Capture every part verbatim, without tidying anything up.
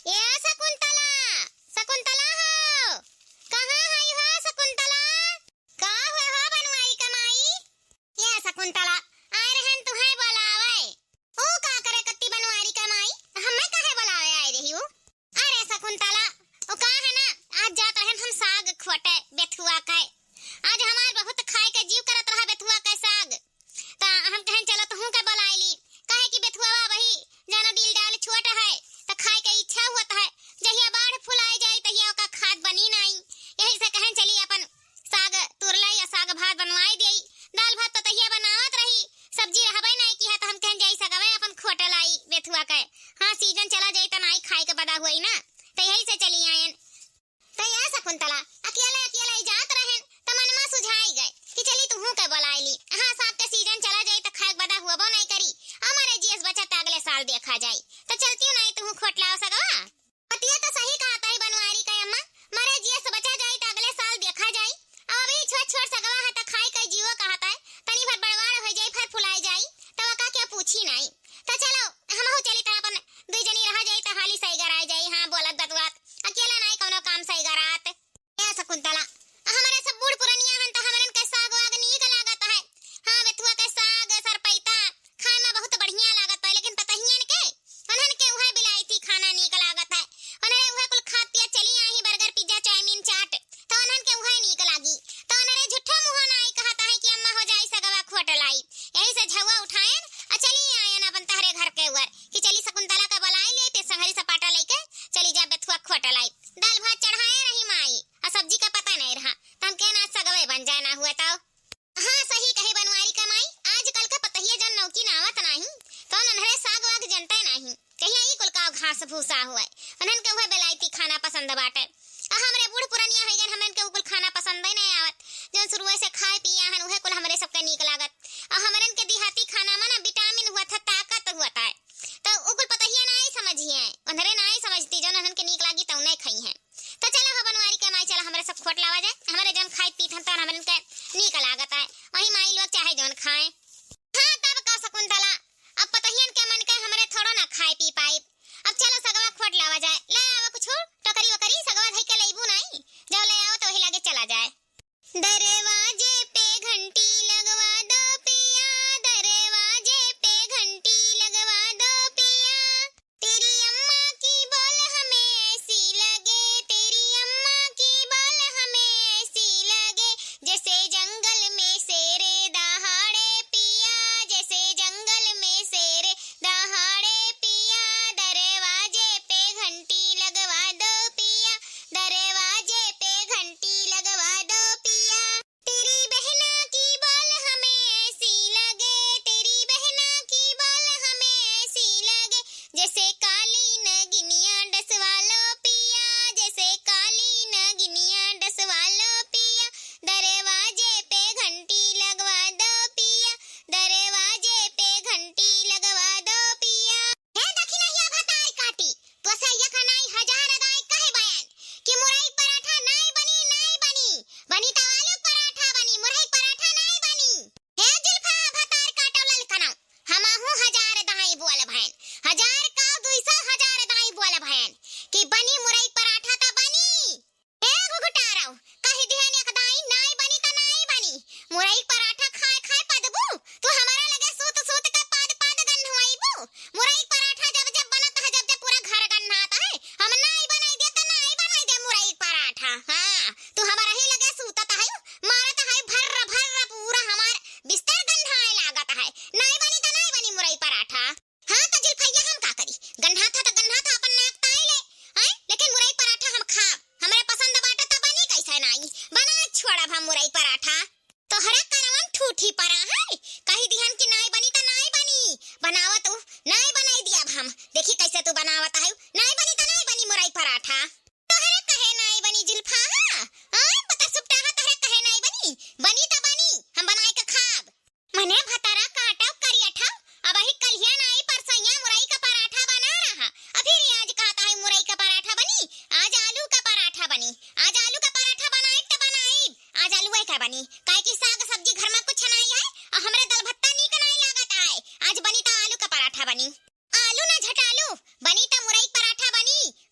ए शकुंतला, शकुंतला हो, कहाँ हई हो शकुंतला? का हुए हो बनवारी क माई? ए शकुंतला, आए रहन तुहैं बोलावै। ओ का करे कत्ती बनवारी क माई, हम्मै काहे बोलावै आए रही हो? अरे शकुंतला, ओ का है ना, आज जात रहन हम साग खोटे बेथुआ कै। आज हमार बहुत खाए क जीव करत रहा बेथुआ कै साग। त हम कहेन चलो तुहूँ कै बोलाइ ली, काहे कि बेथुआ वही जानो डील डाल छोट है, त खाए क इच्छा होत है। जहिया बाढ़ फुलाए जाई तहिया ओका खाद बनी नाई। यही से कहेन चली अपन साग तुरलाई या साग भात बनवाई देई। दाल भात तो तहिया बनावत रही, सब्जी रहबे नाई किहा, त हम कहेन जाई सगवे अपन खोट लाई बेथुआ कै। हाँ, सीजन चला जाई त नाई खाए क बदा हुई ना, त यही से चली आयन। त या शकुंतला, अकेले अकेले जात रहेन, त मनमा सुझाई गए कि चली तुहूँ कै बोलाइ ली। हाँ, साग कै सीजन चला जाई त खाए क बदा हुअबो नाई करी, अउ मरे जियस बचा त अगले साल देखा जाई। त चलती हूँ नाई तुहूँ खोट लाओ सगवा। बतिया त सही कहत है बनवारी कै अम्मा, मरे जियस बचा जाई त अगले साल देखा जाई। अब अबही छोट छोट सगवा है त खाए कै जीवो कहत है, तनी भर बड़वार होइ जाई, फर फुलाए जाई, त ओका केहू पूछी नाई। त चलो, हमहू चली त अपन दुई जनी रहा जाई त हाली सही गराए जाई। हाँ, बोलत बतुआत, अकेला नाई कौनो काम सही गरात। ए शकुंतला, हमरे सब बूढ़ पुरनिया हन त हमरन कै साग वाग नीक लागत है। हाँ, बेथुआ कै साग, सरपैता, खाए में बहुत बढ़िया लागत है, लेकिन पतहियन के, उन्हन के उहै बिलायती खाना नीक लागत है। उन्हरे उहै कुल खात पियत चली आई, burger, pizza, चाउमीन, चाट, त उन्हन के उहै नीक लागी। त उन्हरे झूठो मुँहो नाई कहत है कि अम्मा हो जाई सगवा खोट लाई। यही से झउआ उठायन अउ चली आयन अपन तहरे घर कै उअर कि चली शकुंतला कै बोलाइ ली, ते संगरी सपाटा लइके चली जा बेथुआ खोट लाई। दाल भात चढ़ाए रही माई, अउ सब्जी क पता नाई रहा, त हम कहेन आज सगवे बन जाए ना हुए तो। हाँ, सही कही बनवारी क माई, आजकल क पतहिया जन नौकी नावत नाहीं, तौन अन्हरे साग वाग जनते नाहीं, कहिया ई कुल का घास भूसा हुए, उन्हन के उहै बेलायती खाना पसंद बाटे। अउ हमरे बूढ़ पुरनिया होइ गएन, हमरन के उ कुल खाना पसंद ही नाहीं आवत, जौन शुरुए से खाए पिए हन, उहै कुल हमरे सबके नीक लागत। अउ हमरन के देहाती खाना में ना vitamin हुआ था, ताकत हुआ था, त उ कुल पतहिया नाहीं समझिहैं, उन्हरे नाहीं समझती, जौन उन्हन के नीक लागी तौने खइहैं। त चला हो बनवारी कै माई, चला हमरे सब खोट लावा जाए, हमरे जौन खाइत पीत हन तौन हमरन के नीक लागत है, वही माई लोग चाहे जौन खाएँ। हाँ तब का शकुंतला, अब पतहियन के मन कै हमरे थोड़ो ना खाए पी पाइब। अब चलो सगवा खोट लावा जाए, लै आवा कुछ टोकरी वोकरी, सगवा धइ के लइबू नाई, जब लै आओ त वही लागे चला जाए। दरवाजे पे घंटी लगवा दो पिया, दरवाजे पे घंटी लगवा दो पिया। तेरी अम्मा की बोल हमें ऐसी लगे, तेरी अम्मा की बोल हमें ऐसी लगे, जैसे जंगल में शेर दहाड़े पिया, जैसे जंगल में शेर दहाड़े पिया। दरवाजे पे घंटी लगवा दो पिया, दरवाजे पे घंटी लगवा दो पिया। तेरी बहना की बोल हमें ऐसी लगे, तेरी बहना की बोल हमें ऐसी लगे, जैसे काली नगिनिया डसवा लो पिया, जैसे काली नगिनिया डसवा लो पिया। दरवाजे पे घंटी लगवा दो पिया, दरवाजे पे घंटी लगवा दो पिया। हे दखिनहिया भतार काटी, तोसे एक नाई हजार दाई कहे बयान कि मुरई पराठा नाई बनी, नाई बनी, बनी त आलू पराठा बनी, मुरई पराठा नाई बनी। हे जुल्फा भतार काटो ललकनौ, हमहू हजार दाई बोल भयन, हजार का दुई सौ हजार दाई बोल भयन कि बनी मुरई पराठा त बनी। ए घुघुटारौ, कहि दिहन एक दाई, नाई बनी त नाई बनी। मुरई पराठा खाए खाए पदबू, तू हमरा लगे सूत सूत के पाद पाद गन्हवाइबू। मुरई पराठा जब जब बनत है, जब जब पूरा घर गन्हात है, हम नाई बनाई दे त नाई बनाई दे मुरई पराठा। हाँ, तू हमरा ही लगे सूतत है, मारत है भर्र भर्र, पूरा हमार बिस्तर गन्हाए लागत है। नाई बनी त नाई बनी मुरई पराठा। हाँ, त जुल्फैया हम का करी? गन्हात ह त गन्हात ह, अपन नाक ताए ले। हैं? लेकिन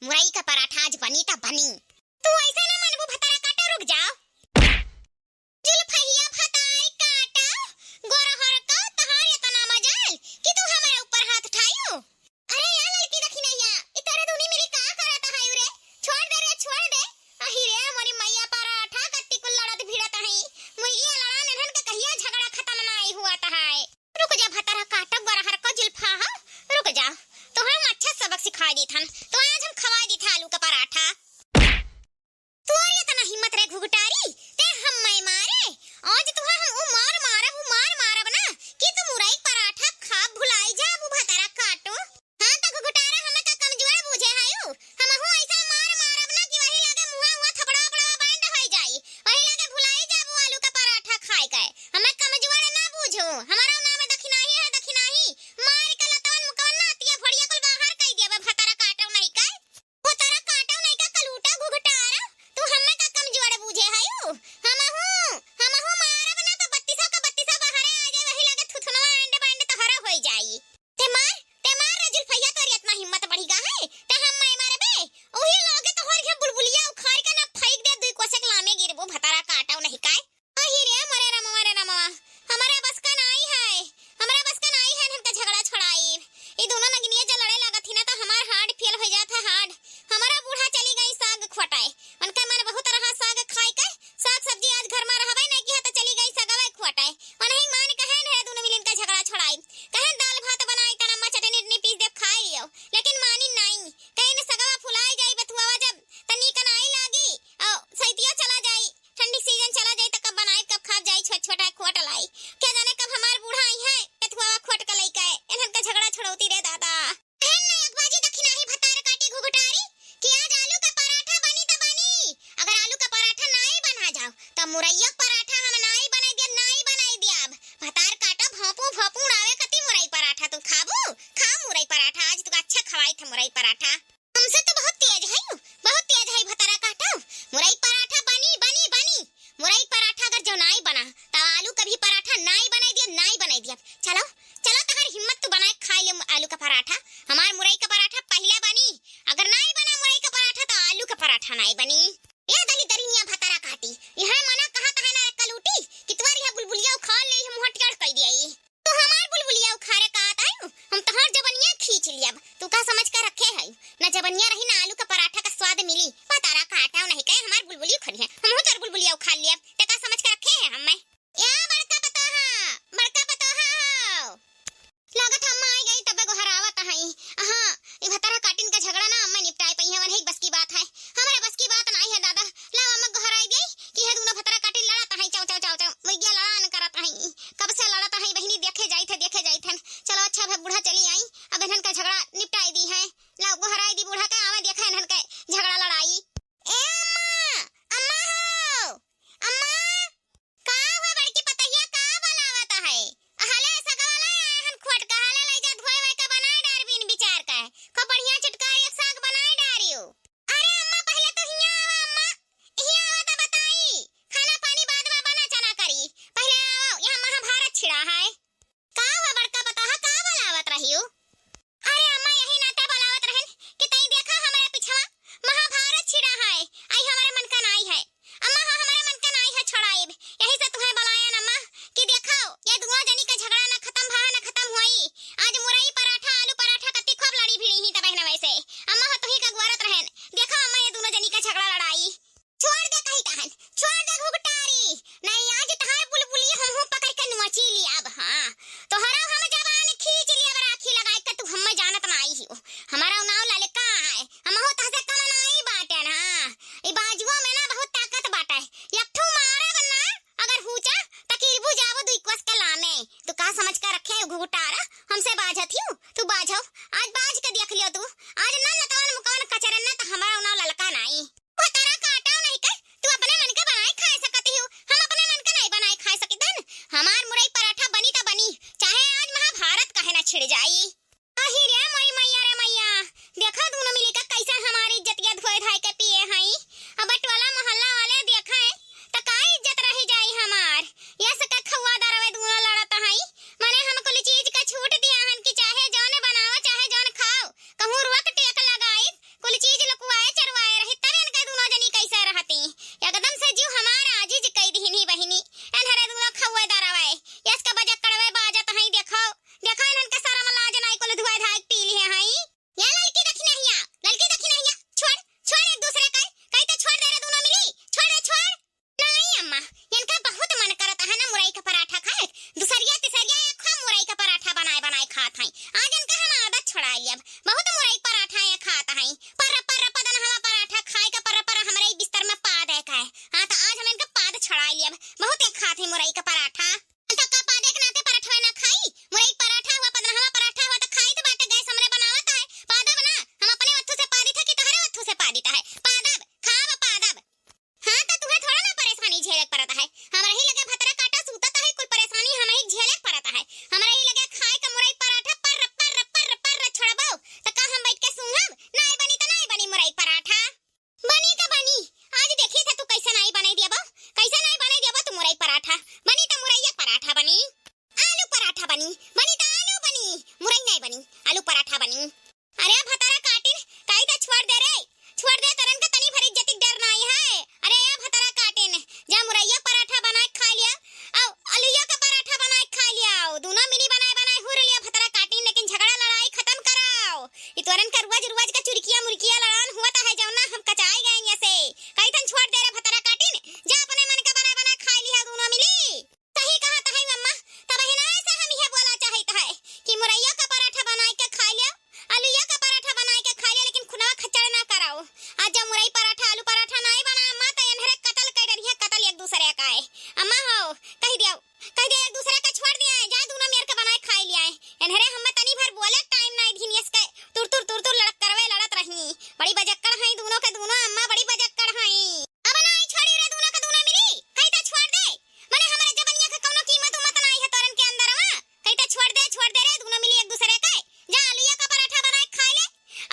मुरई का पराठा आज बनी त बनी। तू ऐसा ना मनबू भतारा काटा, रुक जाओ। जुल्फैया भतार काटा, गोरहर का तहार इतना मजाल कि तू हमारे ऊपर हाथ उठायो। अरे या लड़की दखिनैया, ई तोरे दूनी मिली का करत है रे? छोड़ दे रे, छोड़ दे। अही रे मोरी मैया, पराठा कत्ती कुल लड़त भिड़त है। मुर्गिया लड़ा नन्हन के कहिया झगड़ा खत्म नाई हुआ त है। रुक जा भतारा काटा, गोरहर का जुल्फा हो, रुक जा। तो हम अच्छा सबक सिखाई दी थन, तो आज हम खवाई दी था आलू का पराठा। तोर इतना हिम्मत रे घुघटारी, ते हम्मै मारे। आज तुहा हम उ मार मारब, उ मार मारब ना कि तू मुरई पराठा खा भुलाई जाबू भतारा काटो। हाँ त घुघटारा, हमें का कमजोर बूझे हयू? हमहू ऐसा मार मारब ना कि वही लागे मुहा हुआ थपड़ा वपड़ा बैंड होई जाई, वही लागे भुलाई जाबू आलू का पराठा खाए के। हमें कमजोर ना बूझू, हमारा नाम दखिनाही है, दखिनाही। मार के लतवन मुकवन ना अतिया भड़िया कुल बाहर कई देबे भतारा काटो नहीं के। ओ तोरा काटो नहीं का कलूटा घुघटारा, तू हम्मे का कमजोर बूझे हयू? हमहू, हमहू मारब ना तो बत्तीसों का बत्तीसों बाहरे आ जाए, वही लगे थुथुनवा एंड बैंड तोहरा होई जाई। ते मार, ते मार रे जुल्फैया, तोरी इतना हिम्मत बढ़ी गा है, ते हम्मे मारबे? ओही लगे तोहर के बुलबुलिया उखाड़ के ना फेंक दे, दुई कोसेक लामे गिरबू भतारा काटो नहीं काय। अही रे मोरे रामवा रे रामवा, हमरा बस का नाई है, हमरा बस का नाई है, इनका झगड़ा छोड़ाई। ई दोनों नगिनिया जब लड़े लागत ही ना तो हमार हार्ट फेल हो जात है, हार्ट। हमारा बूढ़ा चली गई साग खोटाए, उनका मन बहुत रहा साग खाए के, साग सब्जी आज घर में रहबे नहीं किया तो चली गई सगवे खोटाए। उन्हें मान कहे न है दोनों मिलिन का झगड़ा छोड़ाई, कहे दाल भात बनाई, तनम्मा चटनी उटनी पीस दे खाए लियो, लेकिन मानी नाई, कहे न सगवा फुलाई जाई बथुआवा जब तनी कनाई लागी, औ सैतिया चला जाई। ठंडी सीजन चला जाई त कब बनाई, कब खाब जाई, छोट छोटा खोट लाई। क्या जाने कब हमार बूढ़ा आई है, बथुआवा खोट के लइका है, इन्हन का झगड़ा छोड़ौती रे दादा। एहन ना एक बाजी दखिनाही भतार काटी घुघटारी, कि आज आलू का पराठा बनी त बनी, अगर आलू का पराठा नाई बना जाओ, त मुरैया पराठा हम नाई बनाई दिया, नाई बनाई दिया। अब भतार काटो भोंपू, भोंपू उड़ावे कती मुरई पराठा तू खाबू, खा मुरई पराठा, आज तू अच्छा खवाई थे मुरई पराठा। हमसे तो बहुत तेज है यू, बहुत तेज है भतारा काटो। मुरई पराठा बनी, बनी, बनी। मुरई पराठा अगर जो नाई बना, तब आलू का भी पराठा नाई बनाई दिया, नाई बनाई दिया। चलो, चलो तहर हिम्मत तो बनाए खाई ले आलू का पराठा। हमार मुरई का पराठा पहले बनी, अगर नाई बना मुरई का पराठा तो आलू का पराठा नाई बनी। या दली दरिनिया भतारा काटी, यह मना कहा तहना कलूटी कि तुम्हारी यह बुलबुलिया उखाड़ ले, यह मुंह टेढ़ कर दिया। तू हमार बुलबुलिया उखाड़े का आत आयु? हम तोहार जबनिया खींच लियब। तू का समझ के रखे है? ना जबनिया रही, ना आलू का पराठा का स्वाद मिली। पतारा काटा नहीं कहे हमार बुलबुली उखड़ी है। हमहू तोर बुलबुलिया उखाड़ लियब। ते का समझ के रखे है हमें? या बड़का पतोहा, बड़का पतोहा हो। लागत हम आई गई तबे गोहरावत हई। हाँ, ई भतारा काटिन का झगड़ा ना अम्मा निपटाए पई है, वनही बस की बात है। हमारे बस की बात नहीं है। तोरे दूनो अम्मा बड़ी बजक्कड़ हई। अब नाई छोड़ी रे, दूनो के दूनो मिली, कही त छोड़ दे। मने हमरे जबनिया के कौनो कीमत उमत नाई है तोरन के अंदरवा। कही त छोड़ दे, छोड़ दे रे, दूनो मिली एक दूसरे के। जा आलूया का पराठा बनाए के खाए ले,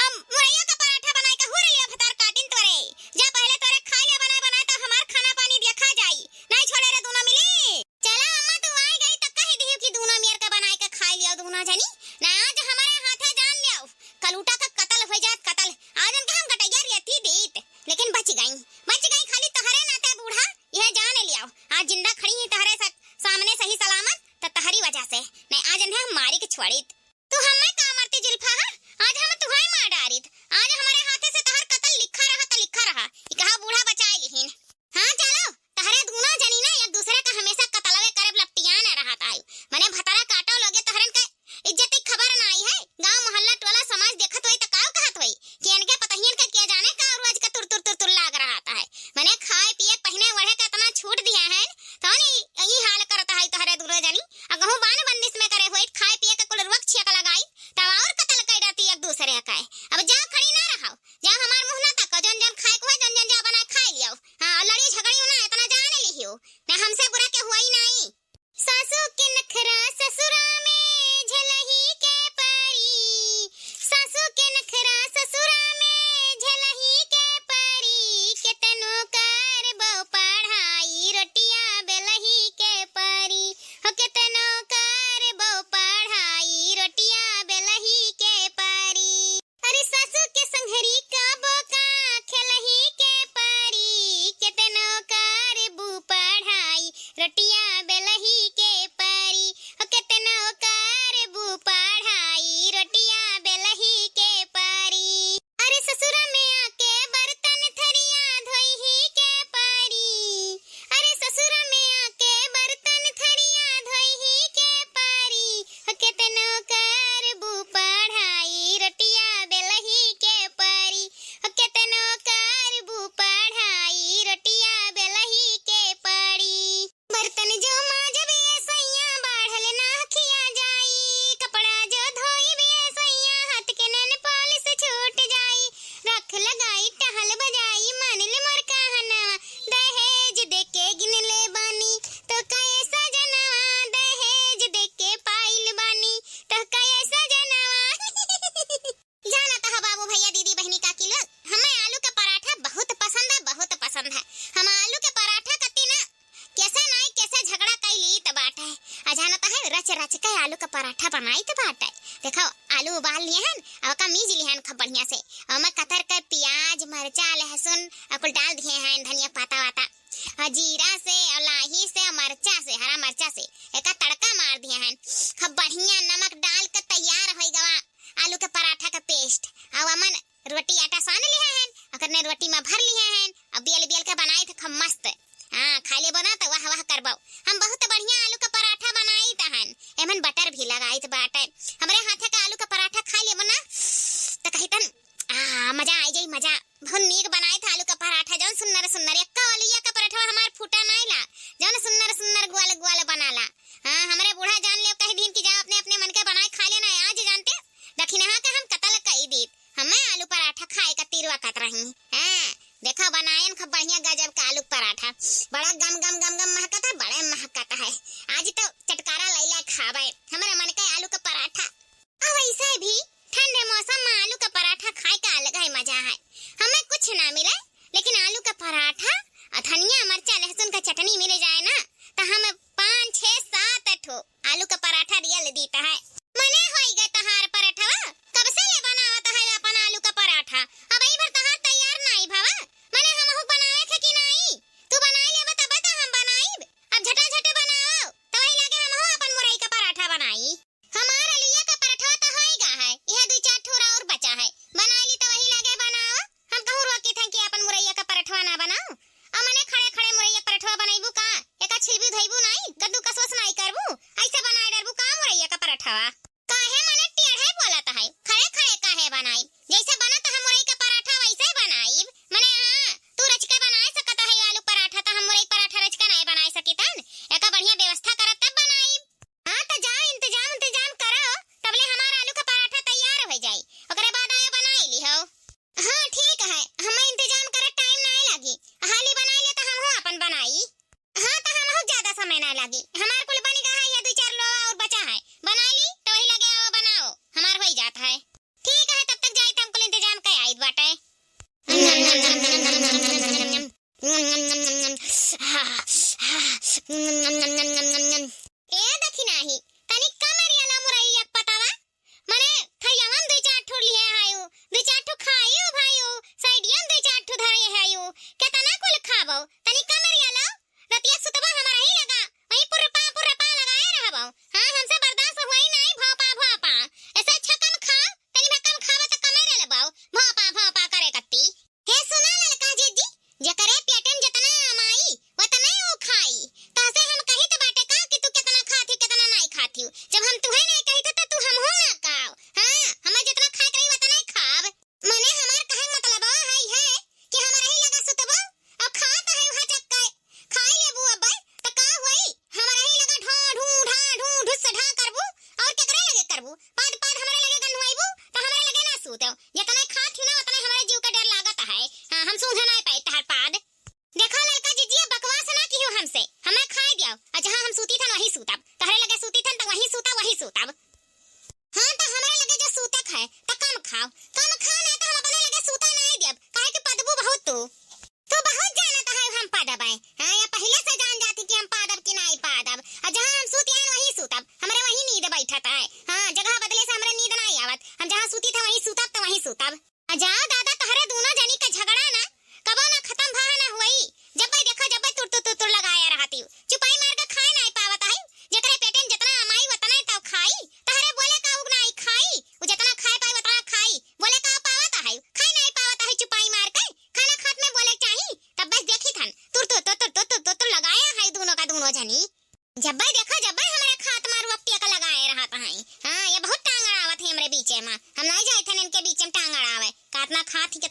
अब मुरैया का पराठा बनाए के हुर लिया भतार काटिन तोरे। जा पहले तोरे खाए ले बनाए बनाए, तब हमार खाना पानी देखा जाई। नाई छोड़े रे दूनो मिली। चला अम्मा, तू आई गई त कह दियो कि दूनो मेर के बनाए के खाए लियो दूनो जनी। ना आज हमारे हाथे जान लियो, कलूटा का कतल हो जात कतल। आज उनके हम गटैया रेती दीत, लेकिन बच गई, बच गई खाली तहरे नाते बूढ़ा, यह जान लियो। आज जिंदा खड़ी ही तहरे सा-, सामने सही सलामत, त तहरी वजह से। नहीं आज इन्हें हम मारी के छोड़ीत। तू हमें का मरती जुल्फा, हाँ? आज हम तुहाई मार डारित। आज हमारे हाथे से तहर कतल लिखा रहा त लिखा रहा। ई कहा बूढ़ा बचाए लिहिन। हाँ, चलो, तहरे दूनो जनी ना एक दूसरे का हमेशा कतलवे करे लपटिया न रहत आयु। मने भतरा काटो लोगे तहरन के इज्जत की खबर ना आई है। गांव मोहल्ला टोला समाज देखत होई त काव कहत होई कि इनके पतहियन के किया जाने का रोज का तुर तुर तुर तुर लाग रहत है। मने खाए पिए पहिने ओढ़े का इतना छूट दिया है, तो नहीं यही हाल करत है तहरे दूनो जनी। अगहू बान बंदिश में करे होई, खाए पिए के कुल रुआक छियक लगाई, तब और कतल कर डाती एक दूसरे का। अब जाओ खड़ी ना रहो, जाओ हमार मुंह ना तको, जौन जौन खाए को है, जौन जौन जाओ बनाए खाए लियो। हाँ, और लड़ी झगड़ी ना इतना जान लिहियो, ना हमसे बुरा के हुआ ही नहीं। सासू के नखरा ससुरा में झेलही के परी, सासू के नखरा ससुरा में झेलही के परी, केतनो करबो पढ़ाई रोटिया बेलही के परी, हो केतनो करबो पढ़ाई रोटिया बेलही के परी। अरे सासू के संघरी कबो का खेलही के परी, केतनो करबू पढ़ाई रोटिया बेलही के परी, हो केतनो करबू पढ़ाई रोटिया बेलही के परी। अरे ससुरा में आके बर्तन थरिया धोइही के परी, अरे ससुरा में आके बर्तन थरिया धोइही के परी, हो केतनो करबू पढ़ाई रोटिया बेलही के परी, हो केतनो करबू पढ़ाई रोटिया बेलही के परी। बर्तन जो माजबे सैया बाढ़ल ना खिया जाई, कपड़ा जो धोइबे सैया हाथ के नैन पालिश छूट जाई, रख लगाई टहल बजाई, मान ले मोर कहनवा। दहेज देके गिनले बानी, तो कहे सजनवा, दहेज देके पाइल बानी, तो कहे सजनवा। जानत ह बाबू भैया दीदी बहिनी काकी लोग, हमें आलू के पराठा बहुत पसंद है, बहुत पसंद है। हम आलू के पराठा कती ना कैसे नाई कैसे झगड़ा कई लीत बाटे। आ जानत है रच रच के आलू के पराठा बनाइत बाटे। देखो आलू उबाल लिए हन, अब ओका मीज लिए हन खूब बढ़िया से। ओमे कतर के प्याज, मरचा, लहसुन, आ कुल डाल दिए हन, धनिया पाता वाता, आ जीरा से, आ लाही से, आ मरचा से, हरा मरचा से एका तड़का मार दिए हन। खूब बढ़िया नमक डाल के तैयार होई गवा आलू के पराठा का paste। आ ओमन रोटी आटा सान लिहे हन, ओकर ने रोटी में भर लिहे हन, अब बियल बियल के बनाइत खूब मस्त। हाँ, खाए लेबो ना तो वाह वाह करबो। हम बहुत बढ़िया आलू का पराठा बनाइत हन, एमन butter भी लगाइत बाटे। हमरे हाथे का आलू का पराठा खाए लेबो ना तो कहितन, आ, मजा आई जाई, मजा। बहुत नीक बनाइत ह आलू का पराठा, जौन सुन्नर सुन्नर, एक्का आलूया का पराठा हमार फूटा नाई ला, जौन सुन्नर सुन्नर ग्वाल ग्वाल बनाला। हाँ, हमरे बूढ़ा जान ले कह दीन कि जा अपने अपने मन के बनाए खा लेना, आज जानते दखिनहा के हम कतल कई दीत। हमें आलू पराठा खाए का तिरवा कत रही। हाँ, देखा बनायन खूब बढ़िया गजब का आलू पराठा। बड़ा गम गम गम गम महकत है, बड़े महकत है। आज तो चटकारा लैला खाबे हमरे मन के आलू का पराठा। आ वैसे भी ठंडे मौसम में आलू का पराठा खाए का अलग ही मजा है। हमें कुछ ना मिले, लेकिन आलू का पराठा और धनिया, मरचा, लहसुन का चटनी मिल जाए ना, तो हम पाँच, छः, सात ठो आलू का पराठा रियल दीता है। मने होई गए तहार पराठवा, कब से ले बनावत है अपन आलू का पराठा, अब ई भर तहार तैयार नाई भवा। मने हमहू बनावे थे कि नाई, तू बनाई लेबे तबे तो हम बनाईब। अब झटा झट बनाओ, तो वही लागे हमहू अपन मुरई का पराठा बनाई। हमार आलूया का पराठवा तो होई गा है, यह दू चार ठोरा और बचा है, बनाई ली तो वही लागे बनाओ।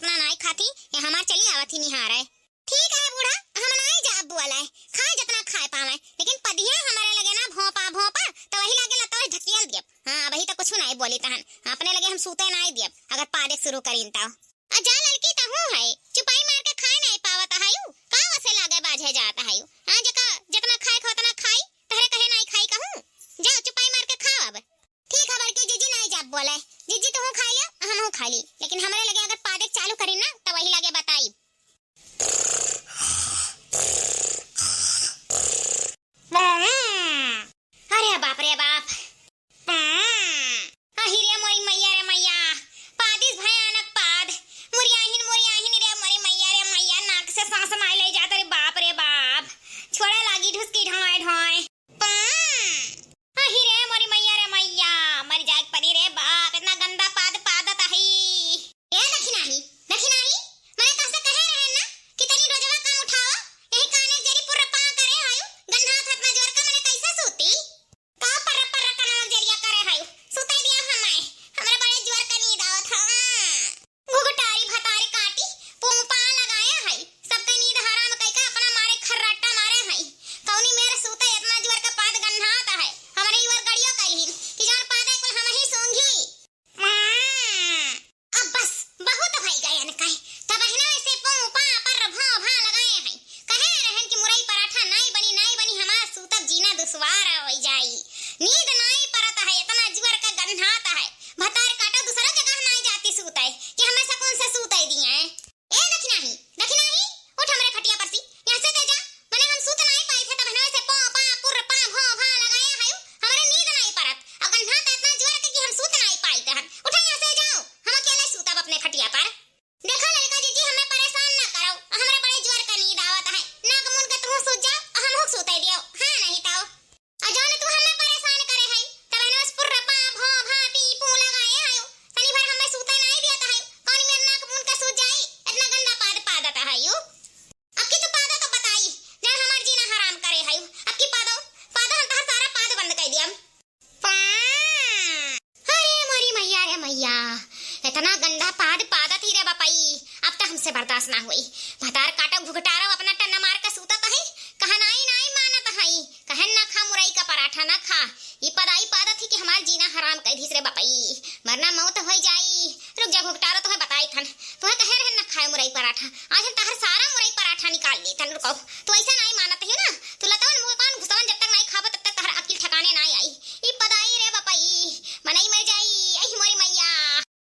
ना नाई खाती, ये हमार चली आवत ही निहार है। ठीक है बूढ़ा, हम नाई जाब बोले, खाए जितना खाए पावे, लेकिन पदिया हमारे लगे ना भोंपा भोंपा, तो वही लागे लतवा ढकेल दियब। हाँ, वही तो कुछ नाई बोली तहन, अपने लगे हम सूते नाई दियब, अगर पादे शुरू करीन तो। आ जा ललकी, तहूँ है, चुपाई मार के खाए नाई पावत हयू, का वसे लागे बाझे जात हयू। हाँ, जका जितना खाए खा उतना खाई, तहरे कहे नाई खाई कहूँ। जाओ चुपाई मार के खाओ अब। ठीक है बड़की जीजी, नाई जाब बोले। जीजी तहूँ खाई लियो, हमहूँ खाई ली, लेकिन हमरे लगे अगर पादे चालू करी ना, तो वही लगे बताई। अरे बाप रे बाप। अहि रे मोरी मैया रे मैया, पादिस भयानक पाद। मुरियाहिन, मुरियाहिन रे मोरी मैया रे मैया, नाक से सांस नाई ले जात रे बाप रे बाप। छोड़े लागी ढुसकी ढोंय ढोंय। अहि रे मोरी मैया रे मैया, मर जाए के परी रे बाप, इतना गंदा पाद पादत अही। ए दखिनाही, दखिनाही, मने तोहसे कहे रहे ना कि तनी रोजवा कम उठाओ, यही काने जरी पुर्र पा करे हयू, गन्हात हतना जोर का मने कैसे सूती? का पर्र पर्र कनवा जरिया करे हयू, सुते दिया हमाए, हमरा बड़े जोर का नींद आवत ह। घुघटारी भतारी काटी, पोंपा लगाए हई, सबके नींद हराम कइके अपना मारे खर्राटा मारे हई। कौनी मेर सूते इतना जोर का पाद गन्हात है, हमरे युवर गड़ियो कइलिन कि जौन पादे कुल हमही सूंघी। अब बस, बहुत भई गयन कहे। तब बहिना ऐसे पों पा पर भौं भा लगाए हैं। कहे रहन कि मुरई पराठा नाई बनी, नाई बनी, हमार सूतब जीना दुश्वार होइ जाई। नींद नाई परत है, इतना जुअर का गन्हात है। भतार काटो, दूसरा जगह नाई जाती सूते, कि हमें सुकून से सूते दिए। ए दखिनाही, दखिनाही, उठ हमरे खटिया पर सी, यहाँ से दे जा। मने हम सूत नाई पाई थे, तब हनवे से पो, पा, पुर, पा, भो, भा लगाए हयू, हमरे नींद नाई परत। अब गन्हात इतना जुअर के कि हम सूत नाई पाई थे हन। उठा यहाँ से जाओ, हम अकेले सूतब अपने खटिया पर। देखा ललका जीजी, हमें परेशान ना करो, हमरे बड़े जुअर का नींद आवत है। नाक मून के तुहूँ सूत जाओ, हमहूँ सूते दियो। हाँ नहीं ताओ। आ जौन तू हमें परेशान करे है, तब हनवे से पुर, पा, भो, भा, पी, पू लगाए हयू। तनी भर हमें सूते नाई दियत है। कौन मेर नाक मून के सूत जाई? इतना गंदा पाद पादत हयू। अब की तू पादा तो बताई, जौन हमार जीना हराम करे हयू। अब की पादो, पादा हम तहार सारा पाद बंद कर दियम। अरे मोरी मैया रे मैया, इतना गंदा पाद पादत ही रे बपई, अब तो हमसे बर्दाश्त ना हुई। भतार काटो घुघटारो अपना टन्ना मार के सूतत है, कहा नाई नाई मानत है, कहन ना खा मुरई का पराठा ना खा। ई पदाई पादत ही कि हमार जीना हराम कर दीस रे बपई, मरना मौत होइ जाई। रुक जा घुघटारो, तुहे बताई थन, तुहे कहे रहन ना खाए मुरई पराठा, आज हम तहर सारा मुरई पराठा निकाल ली थन। रुको, तू ऐसा नाई मानत है ना, तू लतवन मुँह कान घुसवन जब तक नाई खाबो तब तक तहर अकिल ठिकाने नाई आई। ई पदाई रे बपई, मनई मर जाई, अहि मोरी मैया।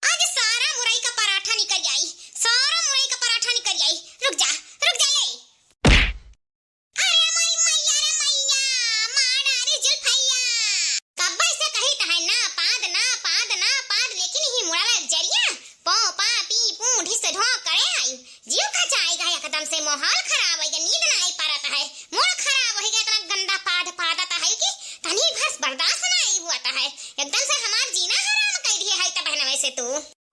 आज सारा मुरई का पराठा निकल जाई, सारा मुरई का पराठा निकल जाई। रुक जा, रुक जा ले। अरे मोरी मैया रे मैया, मार डारी जुल्फैया। कब्बे से कहित है ना पाद, ना पाद, ना पाद, लेकिन ही मुड़वा जरिया पो पा पी पू ढिस ढो करे आई। जीव खचाई गए एकदम से, माहौल खराब होइ गए, नींद नाई परत है, मूड खराब होइ गए, इतना गंदा पाद पादत है कि तनी भर बर्दाश्त नाई हुअत है, एकदम से हमार जीना हराम कर दिए है। तब बहनवे से तू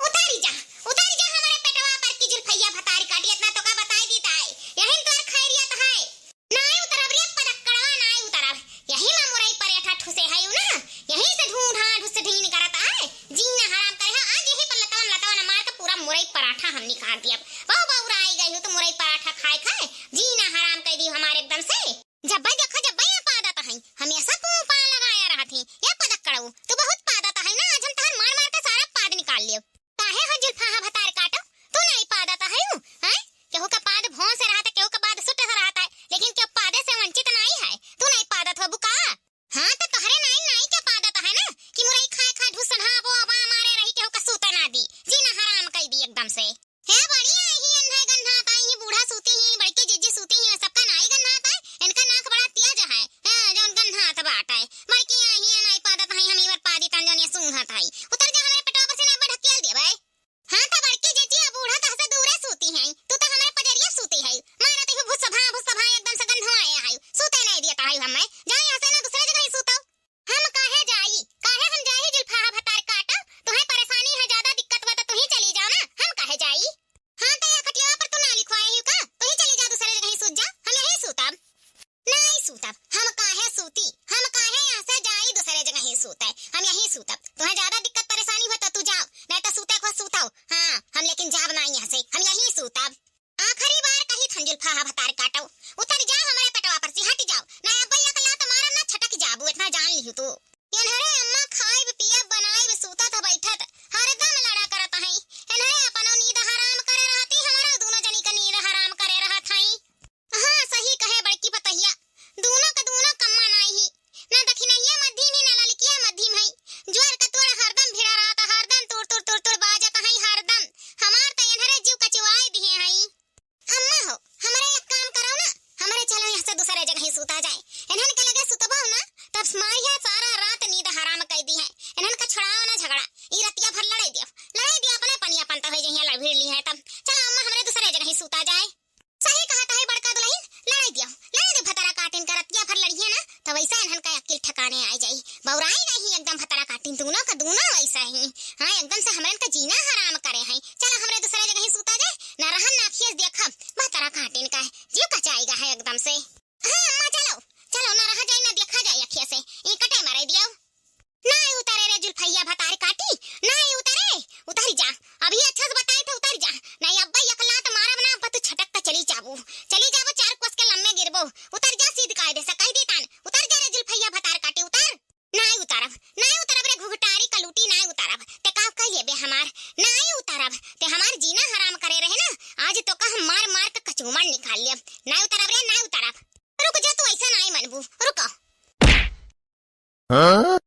उतारी जा, उतारी जा हमारे पेटवा पर की जुल्फैया भतारी काटी, इतना तो का बताई दीता है, यही तोर खैरियत है। नाई उतरब रे पदक्कड़वा, नाई उतरब। यही मा मुरई पराठा ठुसे है यू ना, यही से ढूंढा ढुस ढीन करत आए, जीना हराम करे है। आज यही पर लतवन लतवन मार के पूरा मुरई पराठा हम निकाल दियब। बहु बौराई गई हूँ तो मुरई पराठा खाए खाए जीना हराम कर दी हमारे एकदम से। जब भाई देखो, जब भाई ये पादत है, हमेशा पू पा लगाया रहत है। ये पदक्कड़ऊ, तू बहुत पादत है ना, आज हम तहर मार मार के सारा पाद निकाल लियो। काहे हो जुल्फाहा भतार काटो, तू नाई पादत है यू, हैं? केहू का पाद भों से रहत है, केहू का पाद सुट से रहत है, लेकिन केहू पादे से वंचित नाई है। तू नाई पादत हो बुका? हाँ, तो तोहरे नाई, नाई के पादत है ना कि मुरई खाए खाए ढुस ढाबो अबा मारे रही, केहू का सूते ना दी, जीना हराम कर दी एकदम से। हे बड़ी आई ही अन्है गन्हात आई ही, बूढ़ा सूती ही, बड़की जीजी सूती ही, सबका नाई गन्हात आई, इनका अरे काटिन का है, जीव कचाई गा है एकदम से। हाँ अम्मा, चलो, चलो, ना रहा जाए, ना देखा जाए अखिया से, ई कटे मारे दियो। नाहीं उतरे रे जुल्फैया भतार काटी, नाहीं उतरे, उतर जा। अभी अच्छा से बताए तो उतर जा, नाहीं अब्बा एक लात मारब ना, अब्बा तू छटक के चली जाबू, चली जाबू, चार कोस के लम्मे गिरबो। उतर जा, सीध कायदे से कह देतान, उतर जा रे जुल्फैया भतार काटी, उतर। नाहीं उतरब, नाहीं उतरब रे घुघटारी कलूटी, नाहीं उतरब। ते का कह लेबे हमार? नाहीं उतरब। ते हमार जीना हराम करे रहे ना, आज तोका हम मार मार के कचूमर निकाल लेब। नाहीं उतरब रे, नाहीं उतरब। रुक जा, तू ऐसा नाहीं मनबू, रुको। हाँ?